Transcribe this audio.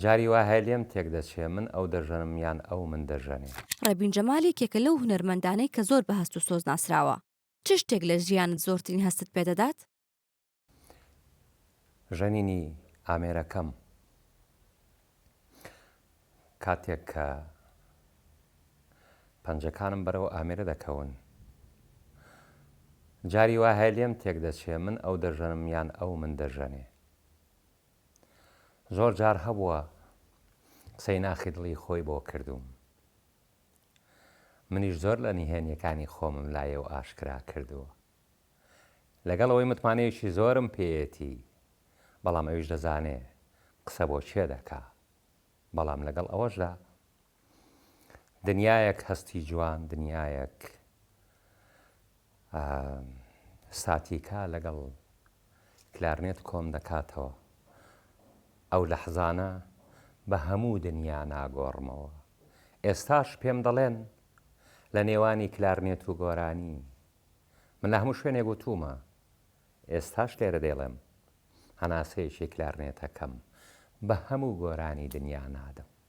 جاری وا هەیە لێم تێک دەچێ من ئەو دەژەنم یان ئەو من دەژەنێ. ڕێبین جەمال یەکێکە لەو هونەرمەندانەی کە زۆر بە هەست و سۆز ناسراوە. چ شتێک لە ژیانت زۆرترین هەستت پێدەدات؟ ژەنینی ئامێرەکەم کاتێک کە پەنجەکانم بەرەو ئامێرە دەکەون جاری وا هەیە لێم تێک دەچێ من ئەو دەژەنم یان ئەو من دەژەنێ. زۆر جار هەبووە قسەی ناخی دڵی خۆی بۆ کردووم. منیش زۆر لە نهێنیەکانی خۆمم لای ئەو ئاشکرا کردووە. لەگەڵ ئەوەی متمانەیەکی زۆرم پێیەتی، بەڵام ئەویش دەزانێ قسە بۆ کێ دەکا. بەڵام لەگەڵ ئەوەشدا دنیایەک هەستی جوان، دنیایەک ستاتیکا لەگەڵ کلارنێت کۆم دەکاتەوە. ئەو لەحزانە بە هەموو دنیا ناگۆڕمەوە. ئێستاش پێم دەڵێن لە نێوانی کلارنێت و گۆرانی. من لە هەموو شوێنێک وتوومە، ئێستاش لێرە دەیڵێم، هەناسەیەکی کلارنێتەکەم بە هەموو گۆرانی دنیا نادەم.